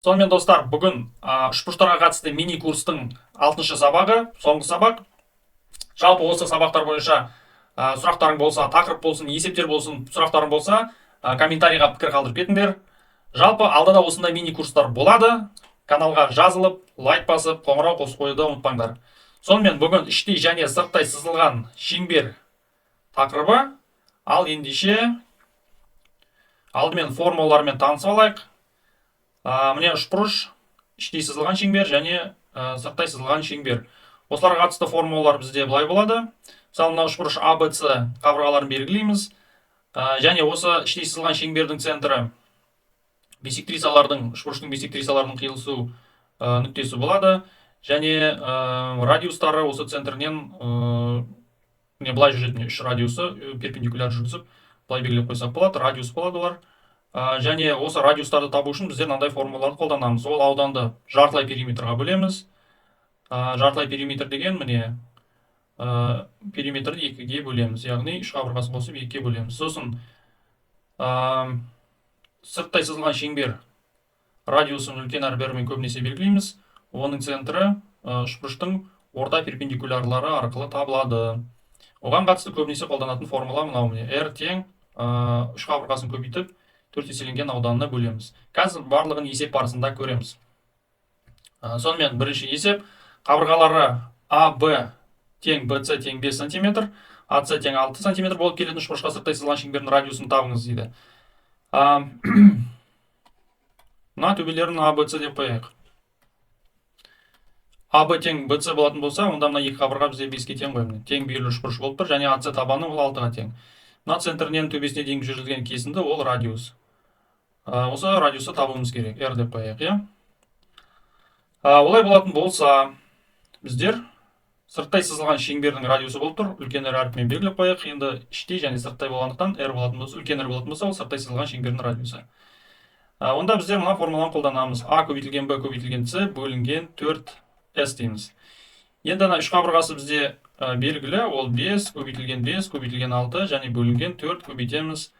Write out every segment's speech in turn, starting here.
Сонымен, достар, бүгін үшбұрыштарға қатысты мини курстың алтыншы сабағы, соңғы сабақ. Жалпы осы сабақтар бойынша сұрақтарың болса, тақырып болсын, есептер болсын, сұрақтарың болса, комментарийға пікір қалдырып кетіңдер. Жалпы алда да осындай мини курстар болады. Каналға жазылып, лайк басып, қоңырау қосып қоюды ұмытпаңдар. Сонымен, бүгін іштей және сырттай сызылған шеңбер тақырыбы. Ал ендеше алдымен формулалармен танысып алайық. Міне, үшбұрыш, іштей сызылған шеңбер және сырттай сызылған шеңбер. Осыларға қатысты формулалар бізде былай болады. Мысалы, мына үшбұрыш ABC қабырғаларын белгілейміз. Және осы іштей сызылған шеңбердің центрі бисектрисалардың, үшбұрыштың бисектрисаларының қиылысу нүктесі болады. Және радиустары осы центрінен міне, былай жүретін үш радиусы перпендикуляр жүргізіп, былай белгілеп қойсақ болады, радиус болады олар. Және осы радиустарды табу үшін біздер мынандай формулаларды қолданамыз. Ол ауданды жартылай периметрға бөлеміз. Жартылай периметр деген, міне, периметрді екіге бөлеміз, яғни үш қабырғасын қосып екіге бөлеміз. Сосын сырттай сызылған шеңбер радиусын үлкен әріптермен көбінесе белгілейміз. Оның центрі үшбұрыштың орта перпендикулярлары арқылы табылады. Оған қатысты көбінесе қолданатын формула мынау, міне, r тең үш қабырғасын көбейтіп, төрт еселенген ауданына бөлеміз. Қазір барлығын есеп барысында көреміз. Сонымен, бірінші есеп: қабырғалары АБ тең БЦ тең 5 сантиметр, АЦ тең 6 сантиметр болып келетін үшбұрышқа сырттай сызылған шеңбердің радиусын табыңыз дейді. Мына төбелерін А, Б, С деп қояйық. АБ тең БЦ болатын болса, онда мына екі қабырға бізде 5-ке тең ғой, міне. Тең бүйірлі үшбұрыш болып тұр және АЦ табаны ол 6-ға тең. Мына центрінен төбесіне дейін жүргізілген кесінді ол радиус. Осы радиусты табуымыз керек. R деп қояйық, иә? Олай болатын болса, біздер сырттай сызылған шеңбердің радиусы болып тұр. Үлкен R әрпімен белгілеп қояйық. Енді іштей және сырттай болғандықтан, R болатын болса, үлкен R болатын болса, ол сырттай сызылған шеңбердің радиусы. Онда біздер мына формуланы қолданамыз. А көбейтілген Б көбейтілген С бөлінген 4 С дейміз. Енді ана үш қабырғасы бізде белгілі, ол 5 көбейтілген 5 көбейтілген 6 және бөлінген 4 көбейтеміз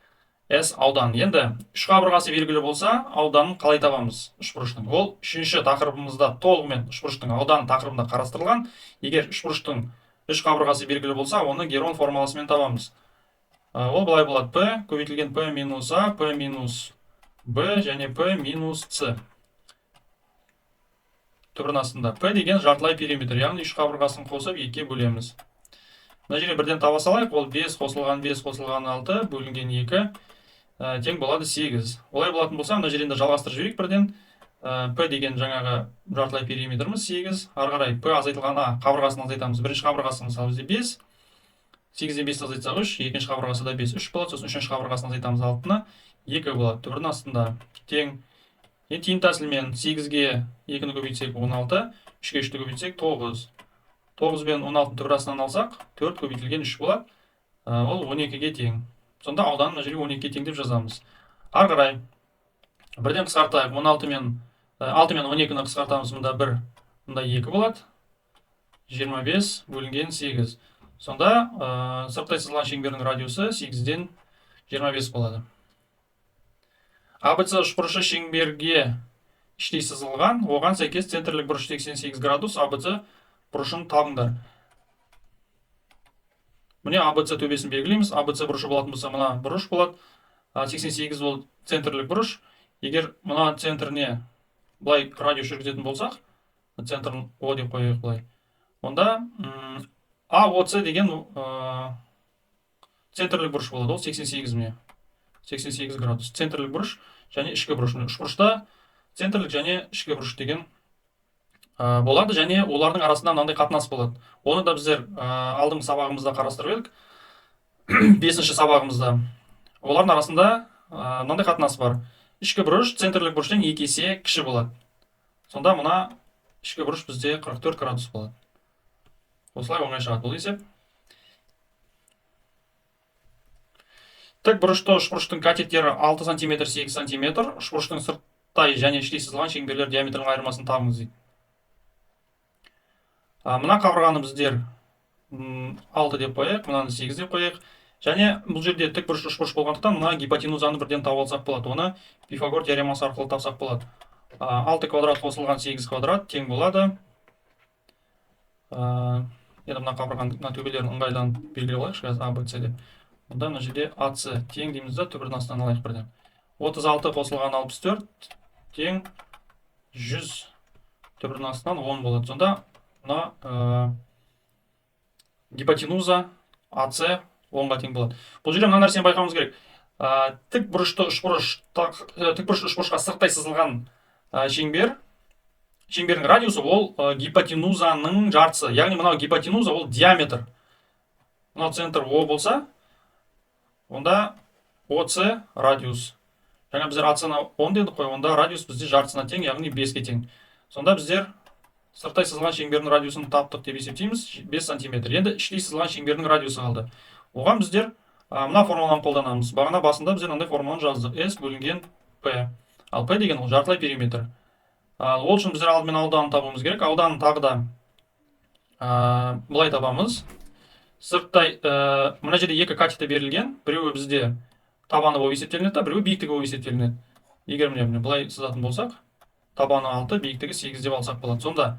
S аудан. Енді үш қабырғасы белгілі болса, ауданын қалай табамыз үшбұрыштың? Ол үшінші тақырыбымызда толығымен үшбұрыштың ауданы тақырыбында қарастырылған. Егер үшбұрыштың үш қабырғасы белгілі болса, оны Герон формуласымен табамыз. Ол былай болады: P көбейтілген P минус А, P минус Б және P минус С. Түбірдің астында P деген жартылай периметр, яғни үш қабырғасын қосып екіге бөлеміз. Мына жерге бірден таба салайық. Ол 5 қосылған 5 қосылған 6 бөлінген 2 тең болады 8. Олай болатын болса, мына жерден де жалғастырып жіберейік бірден. P деген жаңағы жартылай периметріміз 8. Ары қарай P азайтылған А қабырғасын азайтамыз. Бірінші қабырғасы, мысалы, бізде 5. 8-ден 5 азайтсақ, 3, екінші қабырғасы да 5, 3 болады. Сосын үшінші қабырғасын азайтамыз 6-ны, 2 болады. Түбірдің астында тең. Енді тиімді тәсілмен 8-ге 2-ні көбейтсек, 16, 3-ге 3-ті көбейтсек, 9. 9 бен 16 түбір астынан алсақ, 4 көбейтілген 3 болады. Ол 12-ге тең. Сонда ауданын мына жерге 12-ге тең деп жазамыз. Ары қарай бірден қысқартайық. 16 мен 6 мен 12-ні қысқартамыз. Мында 1, мында 2 болады. 25 бөлінген 8. Сонда сырттай сызылған шеңбердің радиусы 8-ден 25 болады. ABC үшбұрышы шеңберге іштей сызылған, оған сәйкес центрлік бұрыш 88 градус, ABC бұрышын табыңдар. Міне, ABC төбесін белгілейміз. ABC бұрышы болатын болса, мына бұрыш болады. 88 ол центрлік бұрыш. Егер мына центріне былай радиус жүргізетін болсақ, центрін О деп қояйық былай. Онда АОЦ деген центрлік бұрыш болады. Ол 88, міне. 88 градус. Центрлік бұрыш және ішкі бұрыш. Міне, үшбұрышта центрлік және ішкі бұрыш деген болады және олардың арасында мынандай қатынас болады. Оны да біздер алдыңғы сабағымызда қарастырып едік. Бесінші сабағымызда. Олардың арасында мынандай қатынас бар. Ішкі бұрыш центрлік бұрыштан екі есе кіші болады. Сонда мына ішкі бұрыш бізде 44 градус болады. Осылай оңай шығады бұл есеп. Тік бұрышты үшбұрыштың катеттері 6 сантиметр, 8 сантиметр. Үшбұрыштың сырттай және іштей сызылған шеңберлер диаметрінің айырмасын табыңыз дейді. Мына қабырғаны біздер 6 деп қояйық, мынаны 8 деп қояйық. Және бұл жерде тік бұрыш үшбұрыш болғандықтан, мына гипотенузаны бірден тауып алсақ болады. Оны Пифагор теоремасы арқылы тапсақ болады. 6 квадрат қосылған 8 квадрат тең болады. Енді мына қабырғаның мына төбелерін ыңғайланып белгілеп алайықшы қазір А, Б, С деп. Онда мына жерде АС тең дейміз да, түбірдің астынан алайық бірден. 36 қосылған 64 тең 100, түбірдің астынан 10 болады. Сонда мына гипотенуза АС 10-ға тең болады. Бұл жерде мына нәрсені байқауымыз керек. Тік бұрышты үшбұрыш, тік бұрышты үшбұрышқа сырттай сызылған шеңбер, шеңбердің радиусы ол гипотенузаның жартысы. Яғни мынау гипотенуза ол диаметр. Мынау центр О болса, онда ОС радиус. Жаңа біздер АС-ны 10 дедік қой, онда радиус бізде жартысына тең, яғни 5-ке тең. Сонда біздер сырттай сызылған шеңбердің радиусын таптық деп есептейміз, 5 сантиметр. Енді іштей сызылған шеңбердің радиусы қалды. Оған біздер мына формуланы қолданамыз. Бағана басында біздер мынандай формуланы жаздық. S бөлінген P. Ал P деген ол жартылай периметр. Ал ол үшін біздер алдымен ауданын табуымыз керек. Ауданын тағы да былай табамыз. Сырттай, мына жерде екі катеті берілген. Біреуі бізде табаны болып есептелінеді, да, біреуі биіктігі болып есептелінеді. Егер міне былай сызатын болсақ, табаны 6, биіктігі 8 деп алсақ болады. Сонда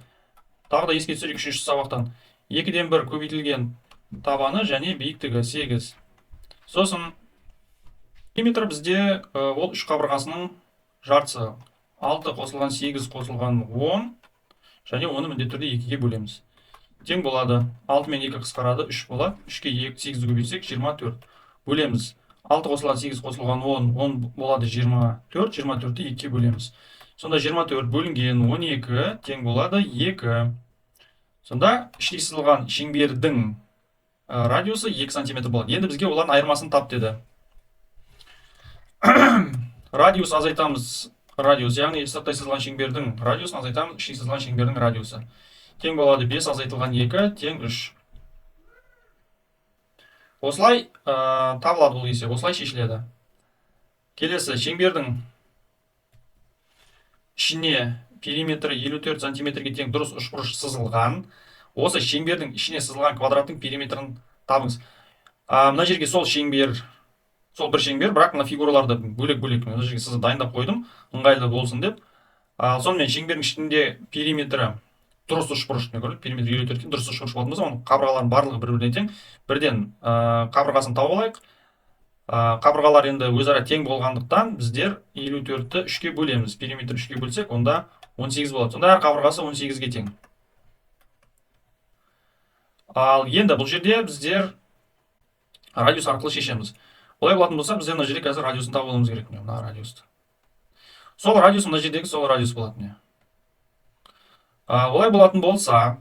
тағы да еске түсірейік үшінші сабақтан. 2-ден 1 көбейтілген табаны және биіктігі 8. Сосын периметр бізде ол үш қабырғасының жартысы. 6 қосылған 8 қосылған 10 және оны міндетті түрде 2-ге бөлеміз. Тең болады. 6 мен 2 қысқарады, 3 болады. 3-ке 8-ді көбейтсек 24. Бөлеміз. 6 қосылған 8 қосылған 10, 10 болады 24, 24-ті 2-ге бөлеміз. Сонда 24 бөлінген 12 тең болады 2. Сонда іштей сызылған шеңбердің радиусы 2 сантиметр болады. Енді бізге олардың айырмасын тап деді. Радиус азайтамыз, радиус, яғни сырттай сызылған шеңбердің радиусын азайтамыз, іштей сызылған шеңбердің радиусы. Тең болады 5 азайтылған 2 тең 3. Осылай табылады бұл есеп, осылай шешіледі. Келесі шеңбердің ішіне периметрі 54 сантиметрге тең дұрыс үшбұрыш сызылған. Осы шеңбердің ішіне сызылған квадраттың периметрін табыңыз. Мына жерге сол шеңбер, сол бір шеңбер, бірақ мына фигураларды бөлек-бөлек мына жерге сызып дайындап қойдым, ыңғайлы болсын деп. Сонымен шеңбердің ішінде периметрі дұрыс үшбұрыш, міне көрдік, периметр 54 дұрыс үшбұрыш болатын болса, оның қабырғаларының барлығы бір-біріне тең. Бірден қабырғасын тауып алайық. Қабырғалар енді өзара тең болғандықтан біздер 54-ті 3-ке бөлеміз. Периметр 3-ке бөлсек, онда 18 болады. Сонда әр қабырғасы 18-ге тең. Ал енді бұл жерде біздер радиус арқылы шешеміз. Олай болатын болса, біздер мына жерде қазір радиусын тауып алуымыз керек, міне мына радиусты. Сол радиус мына жердегі сол радиус болады, міне. Олай болатын болса,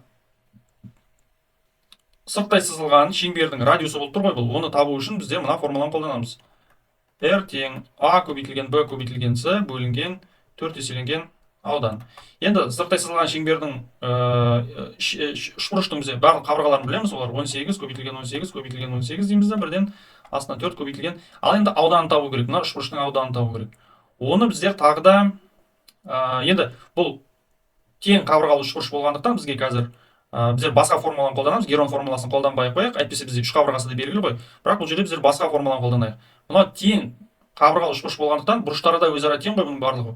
сырттай сызылған шеңбердің радиусы болып тұр ғой бұл. Оны табу үшін біздер мына формуланы қолданамыз. R тең А көбейтілген B көбейтілген С бөлінген 4 еселенген аудан. Енді сырттай сызылған шеңбердің үшбұрыштың бізде барлық қабырғаларын білеміз. Олар 18 көбейтілген 18 көбейтілген 18 дейміз да, бірден астына 4 көбейтілген. Ал енді ауданын табу керек. Мына үшбұрыштың ауданын табу керек. Оны біздер тағы да енді бұл тең қабырғалы үшбұрыш болғандықтан бізге қазір біздер басқа формуланы қолданамыз. Герон формуласын қолданбай ақ қояйық. Әйтпесе бізде үш қабырғасы да белгілі ғой. Бірақ бұл жерде біздер басқа формуланы қолданайық. Мынау тең қабырғалы үшбұрыш болғандықтан бұрыштары да өзара тең ғой бұның барлығы.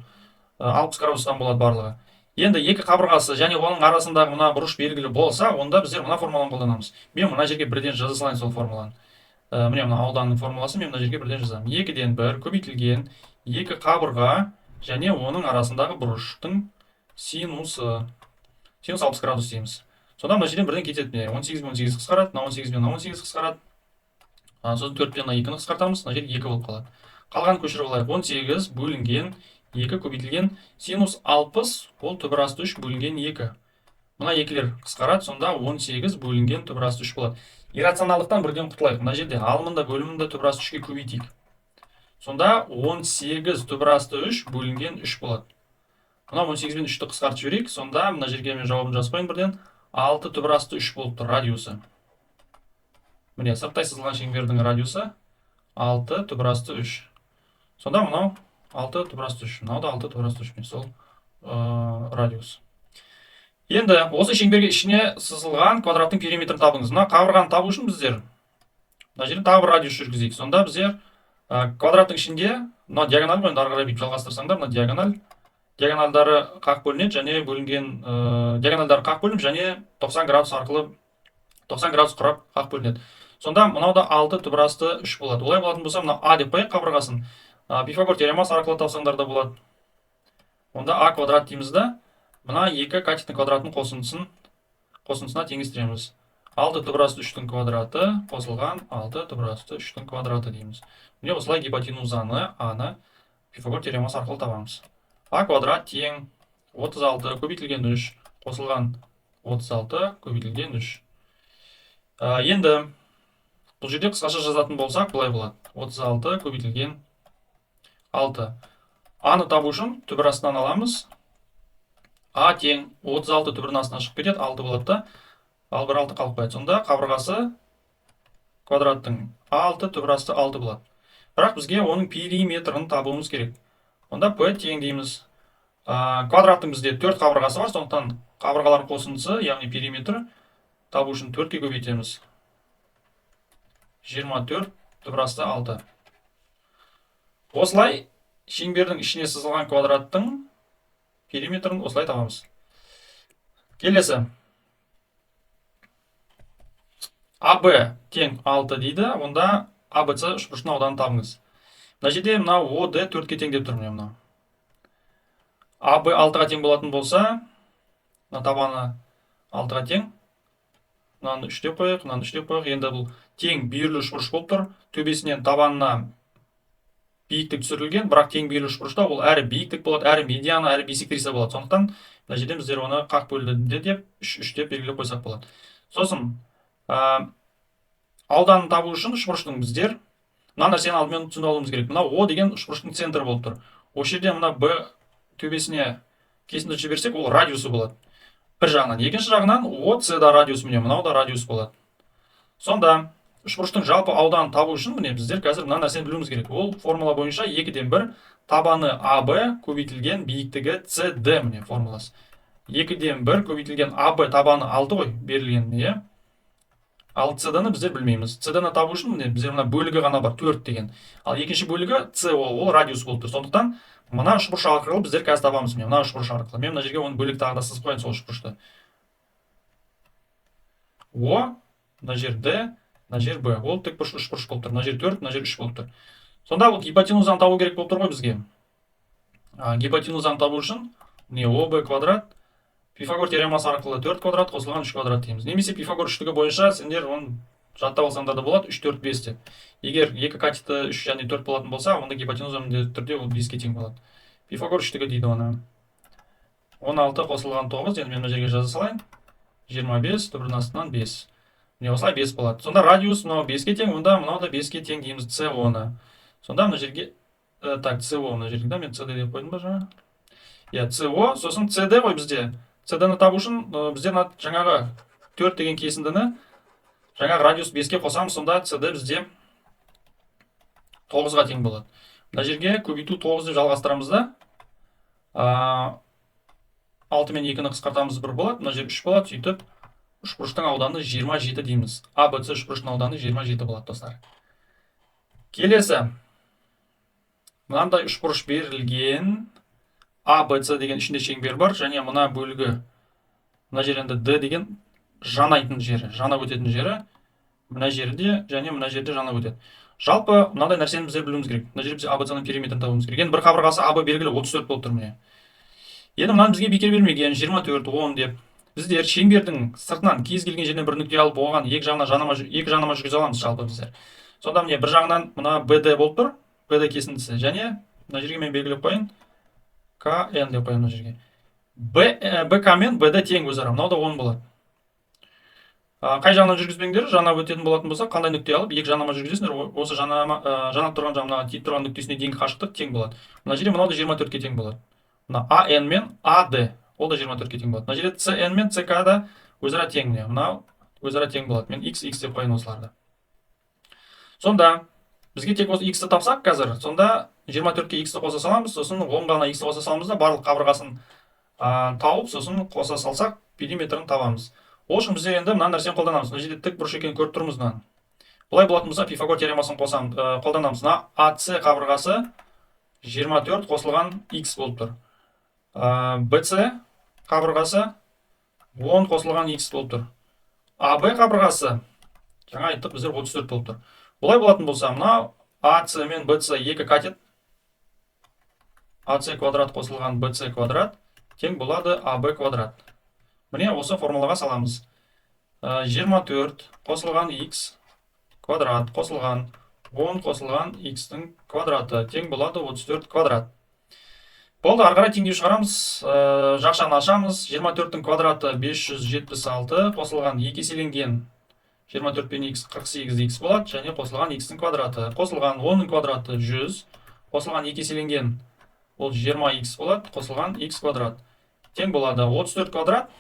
60 градустан болады барлығы. Енді екі қабырғасы және оның арасындағы мына бұрыш белгілі болса, онда біздер мына формуланы қолданамыз. Мен мына жерге бірден жаза салайын сол формуланы. Міне мына ауданның формуласын мен мына жерге бірден жазамын. 2-ден 1 көбейтілген екі қабырға және оның арасындағы бұрыштың синусы. Синус 60 градус дейміз. Сонда мына жерден бірден кетеді. Міне 18 бен 18 қысқарады, мына 18 бен мына 18 қысқарады. Сосын 4 пен мына 2-ні қысқартамыз, мына жерде 2 болып қалады. Қалғанын көшіріп алайық. 18 бөлінген 2 көбейтілген синус 60, ол түбір асты 3 бөлінген 2. Мына екілер қысқарады, сонда 18 бөлінген түбір асты 3 болады. Иррационалдықтан бірден құтылайық. Мына жерде алымын да бөлімін де түбір асты 3-ке көбейтейік. Сонда 18 түбір асты 3 бөлінген 3 болады. Мына 18 бен 3-ті қысқартып жіберейік. Сонда мына жерге мен жауабын жазып қояйын бірден. 6 түбір асты 3 болып тұр радиусы. Міне сырттай сызылған шеңбердің радиусы 6 түбір асты 3. Сонда мынау 6 түбір асты 3. Мынау да 6 түбір асты 3. Міне сол радиус. Енді осы шеңберге ішіне сызылған квадраттың периметрін табыңыз. Мына қабырғаны табу үшін біздер мына жерден тағы бір радиус жүргізейік. Сонда біздер квадраттың ішінде мына диагональ ғой, енді ары қарай бүйтіп жалғастырсаңдар, мына диагональ Диагональдары қақ бөлінеді және бөлінген диагональдары қақ бөлініп және 90 градус арқылы 90 градус құрап қақ бөлінеді. Сонда мынау да 6 түбір асты 3 болады. Олай болатын болса, мына А деп қояйық қабырғасын. Пифагор теоремасы арқылы тапсаңдар да болады. Онда А квадрат дейміз да, мына екі катеттің квадратының қосындысына теңестіреміз. 6 түбір асты 3-тің квадраты қосылған 6 түбір асты 3-тің квадраты дейміз. Міне, осылай гипотенузаны, А-ны Пифагор теоремасы арқылы табамыз. А квадрат тең 36 көбейтілген 3 қосылған 36 көбейтілген 3. Енді бұл жерде қысқаша жазатын болсақ, былай болады. 36 көбейтілген 6. А-ны табу үшін түбір астынан аламыз. А тең 36 түбірінің астынан шығып кетеді, 6 болады да, ал бір 6 қалып қояды. Сонда қабырғасы квадраттың 6 түбір асты 6 болады. Бірақ бізге оның периметрін табуымыз керек. Онда P тең дейміз. Квадраттың бізде 4 қабырғасы бар, сондықтан қабырғалар қосындысы, яғни периметр табу үшін 4-ке көбейтеміз. 24 түбір асты 6. Осылай шеңбердің ішіне сызылған квадраттың периметрін осылай табамыз. Келесі. АБ тең 6 дейді. Онда АБЦ үшбұрыштың ауданын табыңыз. Мына жерде мынау ОД 4-ке тең деп тұр, міне мынау. АБ 6-ға тең болатын болса, мына табаны 6-ға тең. Мынаны 3 деп қояйық, мынаны 3 деп қояйық. Енді бұл тең бүйірлі үшбұрыш болып тұр. Төбесінен табанына биіктік түсірілген, бірақ тең бүйірлі үшбұрышта ол әрі биіктік болады, әрі медиана, әрі бисектриса болады. Сондықтан мына жерден біздер оны қақ бөлінді деп 3 3 деп белгілеп қойсақ болады. Сосын ауданын табу үшін үшбұрыштың біздер мына нәрсені алдымен түсініп алуымыз керек. Мынау О деген үшбұрыштың центрі болып тұр. Осы жерде мына Б төбесіне кесінді жіберсек, ол радиусы болады. Бір жағынан, екінші жағынан О С да радиус, міне мынау да радиус болады. Сонда үшбұрыштың жалпы ауданын табу үшін міне біздер қазір мына нәрсені білуіміз керек. Ол формула бойынша 2-ден 1 табаны АБ көбейтілген биіктігі СД, міне формуласы. 2-ден 1 көбейтілген АБ табаны 6 ғой берілген, иә. Ал СД-ны біздер білмейміз. СД-ны табу үшін міне біздер мына бөлігі ғана бар, 4 деген. Ал екінші бөлігі С, ол радиус болып тұр. Сондықтан мына үшбұрыш арқылы біздер қазір табамыз. Міне мына үшбұрыш арқылы. Мен мына жерге оны бөлік тағы да сызып қояйын сол үшбұрышты. О, мына жер Д, мына жер Б. Ол тік бұрыш үшбұрыш болып тұр. Мына жер 4, мына жер 3 болып тұр. Сонда бұл гипотенузаны табу керек болып тұр ғой бізге. Гипотенузаны табу үшін міне ОБ квадрат Пифагор теоремасы арқылы 4 квадрат қосылған 3 квадрат дейміз. Немесе Пифагор үштігі бойынша сендер оны жаттап алсаңдар да болады, 3, 4, 5 деп. Егер екі катеті 3 және 4 болатын болса, онда гипотенуза міндетті түрде ол 5-ке тең болады. Пифагор үштігі дейді оны. 16 қосылған 9, енді мен мына жерге жаза салайын. 25 түбірдің астынан 5. Міне осылай 5 болады. Сонда радиус мынау 5-ке тең, онда мынау да 5-ке тең дейміз С оны. Сонда мына жерге, так, СО мына жерге, да, мен СД деп қойдым ба жаңа? Иә, СО, сосын СД ғой бізде. СД-ны табу үшін біздер мына жаңағы 4 деген кесіндіні жаңағы радиус 5-ке қосамыз, сонда СД бізде 9-ға тең болады. Мына жерге көбейту 9 деп жалғастырамыз да. 6 мен 2-ні қысқартамыз, 1 болады, мына жер 3 болады, сөйтіп үшбұрыштың ауданы 27 дейміз. А, Б, С үшбұрыштың ауданы 27 болады, достар. Келесі. Мынандай үшбұрыш берілген. А, Б, С деген ішінде шеңбер бар, және мына бөлігі, мына жер енді Д деген жанайтын жері, жанап өтетін жері, мына жерде және мына жерде жанап өтеді. Жалпы мынандай нәрсені біздер білуіміз керек. Мына жерде біз А, Б, С-ның периметрін табуымыз керек. Енді бір қабырғасы А, Б белгілі 34 болып тұр міне. Енді мынаны бізге бекер бермеген 24, 10 деп. Біздер шеңбердің сыртынан кез келген жерден бір нүкте алып, оған екі жағына жанама, екі жанама жүргізе аламыз жалпы біздер. Сонда міне бір жағынан мына БД болып тұр, БД кесіндісі, және мына жерге мен белгілеп қояйын, КН деп қоямын мына жерге. БК мен БД тең өзара, мынау да 10 болады. Қай жағынан жүргізбеңдер, жанап өтетін болатын болса, қандай нүкте алып, екі жанама жүргізесіңдер, осы жанама, жанап тұрған жағына тиіп тұрған нүктесіне дейінгі қашықтық тең болады. Мына жерде мынау да 24-ке тең болады. Мына АН мен АД, ол да 24-ке тең болады. Мына жерде СН мен СК да өзара тең, міне, мынау өзара тең болады. Мен X, X деп қояйын осыларды. Сонда бізге тек осы X-ті тапсақ қазір, сонда 24-ке X-ті қоса саламыз, сосын 10 ғана X-ті қоса саламыз да, барлық қабырғасын тауып, сосын қоса салсақ, периметрін табамыз. Ол үшін біздер енді мына нәрсені қолданамыз. Мына жерде тік бұрыш екенін көріп тұрмыз мынаны. Былай болатын болса, Пифагор теоремасын қолданамыз. Мына АС қабырғасы 24 қосылған X болып тұр. BC қабырғасы 10 қосылған x болып тұр. АБ қабырғасы, жаңа айттық біздер, 34 болып тұр. Олай болатын болса, мына АС мен БС екі катет. АС квадрат қосылған БС квадрат тең болады АБ квадрат. Міне, осы формулаға саламыз. 24 қосылған x квадрат қосылған 10 қосылған x-тің квадраты тең болады 34 квадрат. Болды, ары қарай теңдеу шығарамыз. Жақшаны ашамыз. 24-тің квадраты 576 қосылған 2 еселенген 24 пен x 48x болады және қосылған x-тің квадраты. Қосылған 10-ның квадраты 100, қосылған 2 еселенген ол 20x болады, қосылған x квадрат. Тең болады 34 квадрат.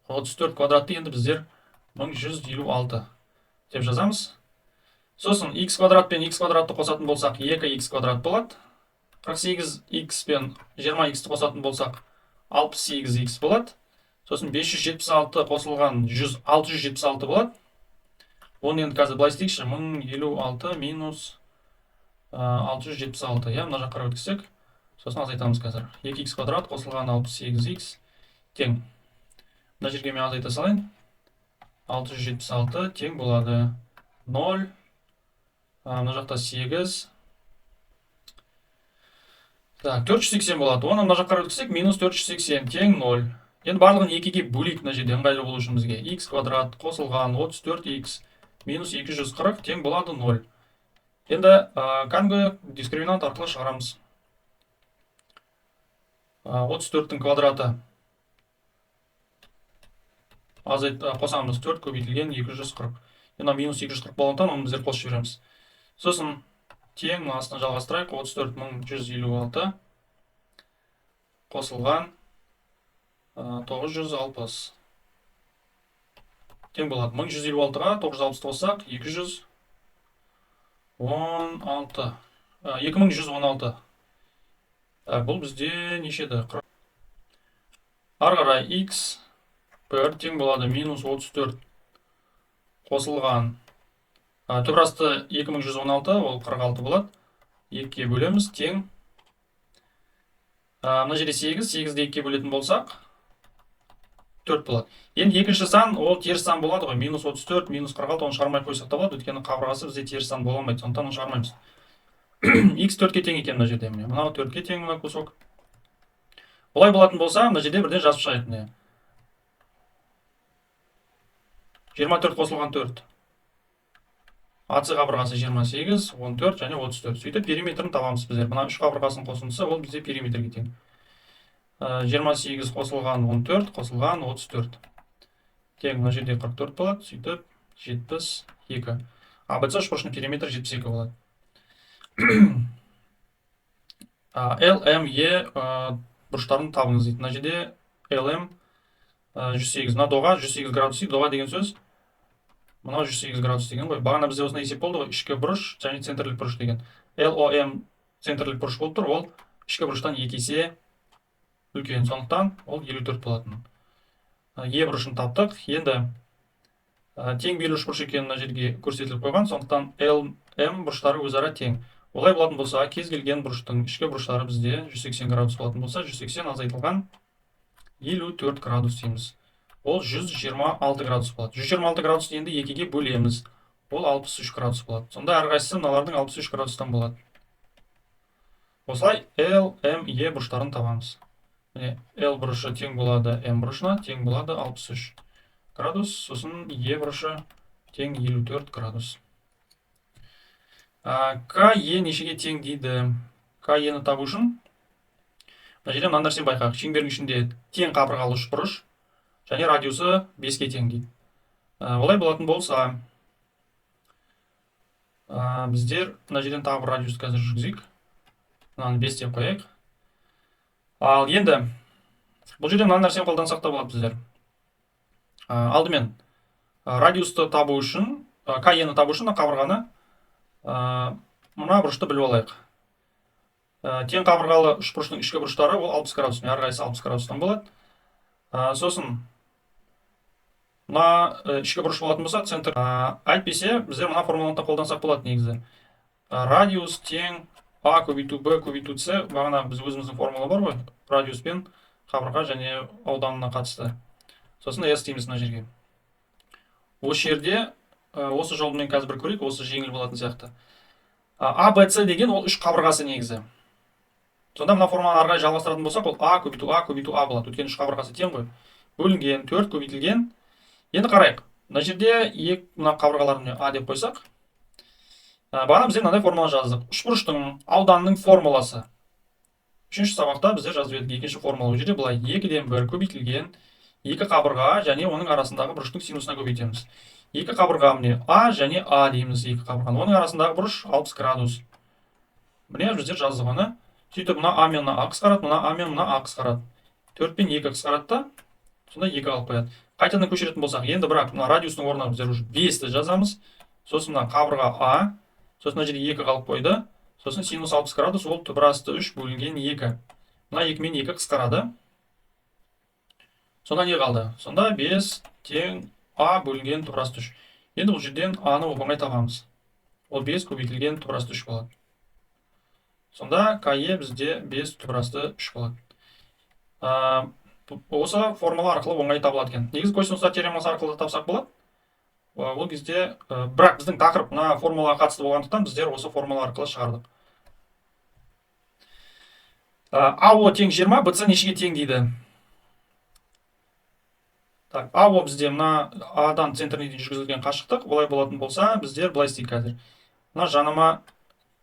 34 квадратты енді біздер 1156 деп жазамыз. Сосын x квадрат пен x квадратты қосатын болсақ, 2x квадрат болады. 48x пен 20x-ті қосатын болсақ, 68x болады. Сосын 576 қосылған 100, 676 болады. Оны енді қазір былай істейікші: 1056 минус 676, иә, мына жаққа қарай өткізсек, сосын азайтамыз қазір. 2x квадрат қосылған 68x тең. Мына жерге мен азайта салайын. 676 тең болады 0, мына жақта 8. Так, 480 болады. Оны мына жаққа қарай өткізсек, минус 480 тең 0. Енді барлығын екіге бөлейік мына жерде, ыңғайлы болу үшін бізге. X квадрат қосылған 34x минус 240 тең болады 0. Енді кәдімгі дискриминант арқылы шығарамыз. 34-тің квадраты азайт, қосамыз 4 көбейтілген 240. Енді минус 240 болғандықтан, оны біздер қосып жібереміз. Сосын тең, мына астына жалғастырайық: 34 156 қосылған 960 тең болады. 1156-ға 960 қоссақ, 216, 2116. Так, бұл бізде неше еді? Ары қарай x 1 тең болады минус 34 қосылған түбір 2116, ол 46 болады. 2-ге бөлеміз, тең. Мына жерде 8, 8-ді 2-ге бөлетін болсақ, 4 болады. Енді екінші сан ол теріс сан болады ғой. Минус 34, минус 46, оны шығармай қойсақ та болады, өйткені қабырғасы бізде теріс сан бола алмайды, сондықтан оны шығармаймыз. X 4-ке тең екен мына жерде, міне. Мынау 4-ке тең, мына кусок. Олай болатын болса, мына жерде бірден жазып шығайық, міне. 24 қосылған 4. АС қабырғасы 28, 14 және 34. Сөйтіп периметрін табамыз біздер. Мына үш қабырғасының қосындысы ол бізде периметрге тең. 28 қосылған 14 қосылған 34. Тең мына жерде 44 болады, сөйтіп 72. АБЦ үшбұрыштың периметрі 72 болады. L, M, E бұрыштарын табыңыз дейді. Мына жерде LM 108. Мына доға 108 градус дейді. Доға деген сөз мынау 108 градус деген ғой. Бағана бізде осындай есеп болды ғой. Ішкі бұрыш және центрлік бұрыш деген. LOM центрлік бұрыш болып тұр. Ол ішкі бұрыштан екі есе үлкен. Сондықтан ол 54 болатын. Е бұрышын таптық. Енді тең бүйірлі үшбұрыш екені мына жерге көрсетіліп қойған. Сондықтан L, M бұрыштары өзара тең. Олай болатын болса, кез келген бұрыштың ішкі бұрыштары бізде 180 градус болатын болса, 180 азайтылған 54 градус дейміз. Ол 126 градус болады. 126 градусты енді екіге бөлеміз. Ол 63 градус болады. Сонда әрқайсысы мыналардың 63 градустан болады. Осылай L, M, E бұрыштарын табамыз. Міне, L бұрышы тең болады M бұрышына, тең болады 63 градус. Сосын E бұрышы тең 54 градус. К, Е нешеге тең дейді? К, Е-ні табу үшін мына жерде мына нәрсені байқайық. Шеңбердің ішінде тең қабырғалы үшбұрыш және радиусы 5-ке тең дейді. Олай болатын болса, біздер мына жерден тағы бір радиус қазір жүргізейік. Мынаны 5 деп қояйық. Ал енді бұл жерде мына нәрсені қолдансақ та болады біздер. Алдымен радиусты табу үшін, К, Е-ні табу үшін мына қабырғаны, мына бұрышты біліп алайық. Тең қабырғалы үшбұрыштың ішкі бұрыштары ол 60 градус. Міне, әрқайсысы 60 градустан болады. Сосын мына ішкі бұрыш болатын болса, центр, әйтпесе біздер мына формуланы да қолдансақ болады негізі. Радиус тең А көбейту Б көбейту С, бағана біз өзіміздің формула бар ғой. Радиус пен қабырға және ауданына қатысты. Сосын S дейміз мына жерге. Осы жерде осы жолмен қазір бір көрейік, осы жеңіл болатын сияқты. А, Б, С деген ол үш қабырғасы негізі. Сонда мына форманы ары қарай жалғастыратын болсақ, ол А көбейту А көбейту А болады. Өйткені үш қабырғасы тең ғой. Бөлінген 4 көбейтілген. Енді қарайық. Мына жерде екі мына қабырғаларын міне А деп қойсақ. Бағана біздер мынандай формула жаздық. Үшбұрыштың ауданының формуласы. Үшінші сабақта біздер жазып едік екінші формула. Ол жерде былай 2-ден 1 көбейтілген екі қабырға және оның арасындағы бұрыштың синусына көбейтеміз. Екі қабырға міне А және А дейміз екі қабырғаны. Оның арасындағы бұрыш 60 градус. Міне біздер жаздық оны. Сөйтіп мына А мен мына А қысқарады, мына А мен мына А қысқарады. 4 пен 2 қысқарады да, сонда 2 қалып қояды. Қайтадан көшіретін болсақ, енді бірақ мына радиустың орнына біздер уже 5-ті жазамыз. Сосын мына қабырға А, сосын мына жерде 2 қалып қойды. Сосын синус 60 градус ол түбір асты 3 бөлінген 2. Мына 2 мен 2 қысқарады. Сонда не қалды? Сонда 5 тең А бөлінген түбір асты 3. Енді бұл жерден А-ны оп-оңай табамыз. Ол 5 көбейтілген түбір асты 3 болады. Сонда КЕ бізде 5 түбір асты 3 болады. Осы формула арқылы оңай табылады екен. Негізі косинустар теоремасы арқылы да тапсақ болады. Ол кезде, бірақ біздің тақырып мына формулаға қатысты болғандықтан, біздер осы формула арқылы шығардық. АО тең 20, БЦ нешеге тең дейді. Так, АО бізде мына А-дан центріне дейін жүргізілген қашықтық. Олай болатын болса, біздер былай істейік қазір. Мына жаныма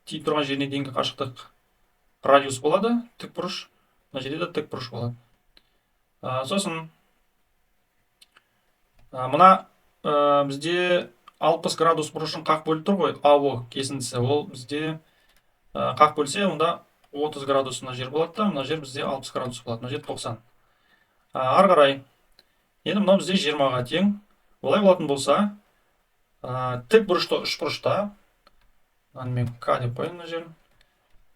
тиіп тұрған жеріне дейінгі қашықтық радиус болады, тік бұрыш. Мына жерде де тік бұрыш болады. Сосын мына бізде 60 градус бұрышын қақ бөліп тұр ғой, АО кесіндісі. Ол бізде қақ бөлсе, онда 30 градус мына жер болады да, мына жер бізде 60 градус болады, мына жер 90. Ары қарай. Енді мынау бізде 20-ға тең. Олай болатын болса, тік бұрышты үш бұрышта, мынаны мен К деп қояйын мына жерін.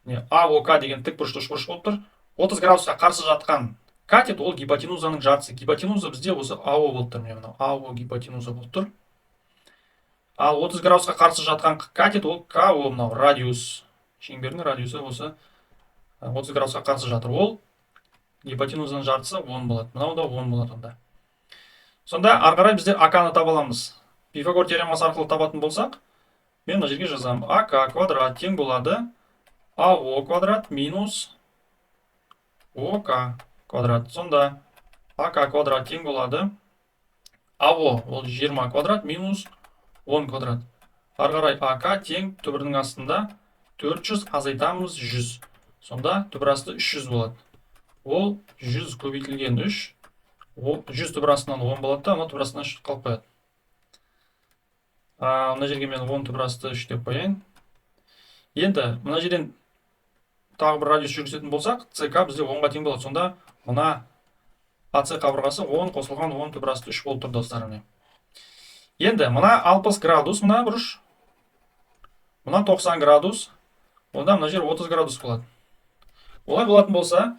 Міне, АОК деген тік бұрышты үш бұрыш болып тұр. 30 градусқа қарсы жатқан катет ол гипотенузаның жартысы. Гипотенуза бізде осы АО болып тұр. Міне, мынау АО гипотенуза болып тұр. Ал 30 градусқа қарсы жатқан катет ол КО, мынау радиус. Шеңбердің радиусы осы 30 градусқа қарсы жатыр. Ол гипотенузаның жартысы 10 болады. Мынау да 10 болады онда. Сонда ары қарай біздер АК-ны таба аламыз. Пифагор теоремасы арқылы табатын болсақ, мен мына жерге жазамын. АК квадрат тең болады АО квадрат минус ОК квадрат. Сонда АК квадрат тең болады АО ол 20 квадрат минус 10 квадрат. Ары қарай АК тең түбірдің астында 400 азайтамыз 100. Сонда түбір асты 300 болады. Ол 100 көбейтілген 3, ол 100 түбір астынан 10 болады да, мына түбір астынан 3 қалып қояды. Мына жерге мен 10 түбір асты 3 деп қояйын. Енді мына жерден тағы бір радиус жүргізетін болсақ, ЦК бізде 10-ға тең болады. Сонда мына АЦ қабырғасы 10 қосылған 10 түбір асты 3 болып тұр, достар, міне. Енді мына 60 градус мына бұрыш. Мына 90 градус. Онда мына жер 30 градус болады. Олай болатын болса,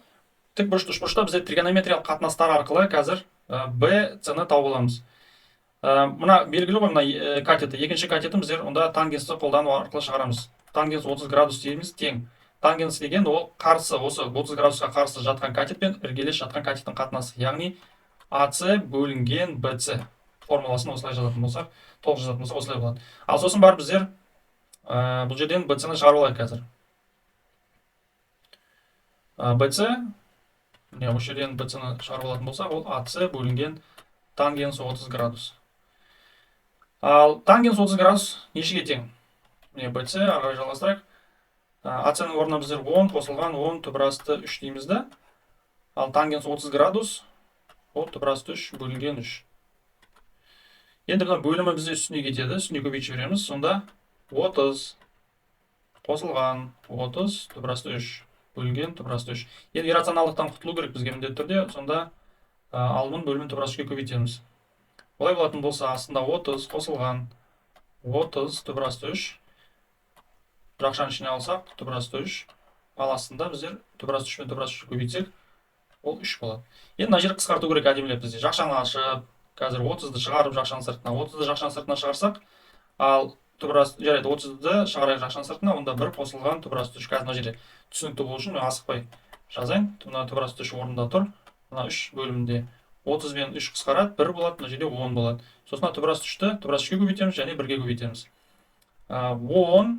тік бұрышты үшбұрышта бізде тригонометриялық қатынастар арқылы қазір Б, С-ны тауып аламыз. Мына белгілі ғой мына катеті. Екінші катетін біздер онда тангенсті қолдану арқылы шығарамыз. Тангенс 30 градус дейміз тең. Тангенс деген ол қарсы, осы 30 градусқа қарсы жатқан катет пен іргелес жатқан катеттің қатынасы. Яғни АС бөлінген БС формуласын осылай жазатын болсақ, толық жазатын болсақ, осылай болады. Ал сосын барып біздер бұл жерден БС-ны шығарып алайық қазір. БС, міне, осы жерден БС-ны шығарып алатын болсақ, ол АС бөлінген тангенс 30 градус. Ал тангенс 30 градус нешеге тең? Міне, БС, ары қарай жалғастырайық. АС-ның орнына біздер 10 қосылған 10 түбір асты 3 дейміз да. Ал тангенс 30 градус ол түбір асты 3 бөлінген 3. Енді мына бөлімі бізде үстіне кетеді, үстіне көбейтіп жібереміз. Сонда 30 қосылған 30 түбір асты 3 бөлінген түбір асты 3. Енді иррационалдықтан құтылу керек бізге міндетті түрде. Сонда алымын бөлімін түбір асты 3-ке көбейтеміз. Олай болатын болса, астында 30 қосылған 30 түбір асты 3. Жақшаның ішіне алсақ, түбір асты 3. Ал астында біздер түбір асты 3 пен түбір асты 3 көбейтсек, ол 3 болады. Енді мына жерді қысқарту керек әдемілеп бізде. Жақшаны ашып, қазір 30-ды шығарып жақшаның сыртына, 30-ды жақшаның сыртына шығарсақ, ал түбір асты, жарайды, 30-ды шығарайық жақшаның сыртына, онда 1 қосылған түбір асты 3. Қазір мына жерде түсінікті болу үшін мен асықпай Жазайын. Мына түбір асты үш орнында тұр. Мына үш бөлімінде 30 бен үш қысқарады, бір болады, мына жерде 10 болады. Сосын мына түбір асты үшті түбір асты үшке көбейтеміз және бірге көбейтеміз. 10,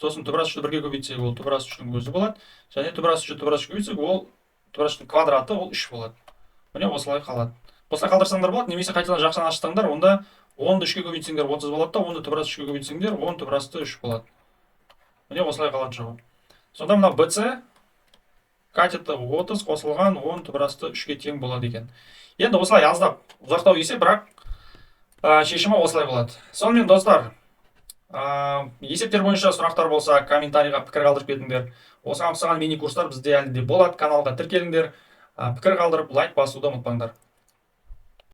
сосын түбір асты үшті бірге көбейтсек, ол түбір асты үштің өзі болады. Және түбір асты үшті түбір асты үшке көбейтсек, ол түбір асты үштің квадраты, ол үш болады. Міне, осылай қалады. Осылай қалдырсаңдар болады, немесе қайтадан жақшаны ашсаңдар, онда 10-ды үшке көбейтсеңдер, 30 болады да, 10-ды түбір асты үшке көбейтсеңдер, 10 түбір асты үш болады. Міне, осылай қалады жауап. Сонда мына BC катеті 30 қосылған 10 түбір асты 3-ке тең болады екен. Енді осылай аздап ұзақтау есеп, бірақ шешімі осылай болады. Сонымен, достар, есептер бойынша сұрақтар болса, комментарийға пікір қалдырып кетіңдер. Осыған ұқсаған мини курстар бізде әлі де болады. Каналға тіркеліңдер, пікір қалдырып, лайк басуды ұмытпаңдар.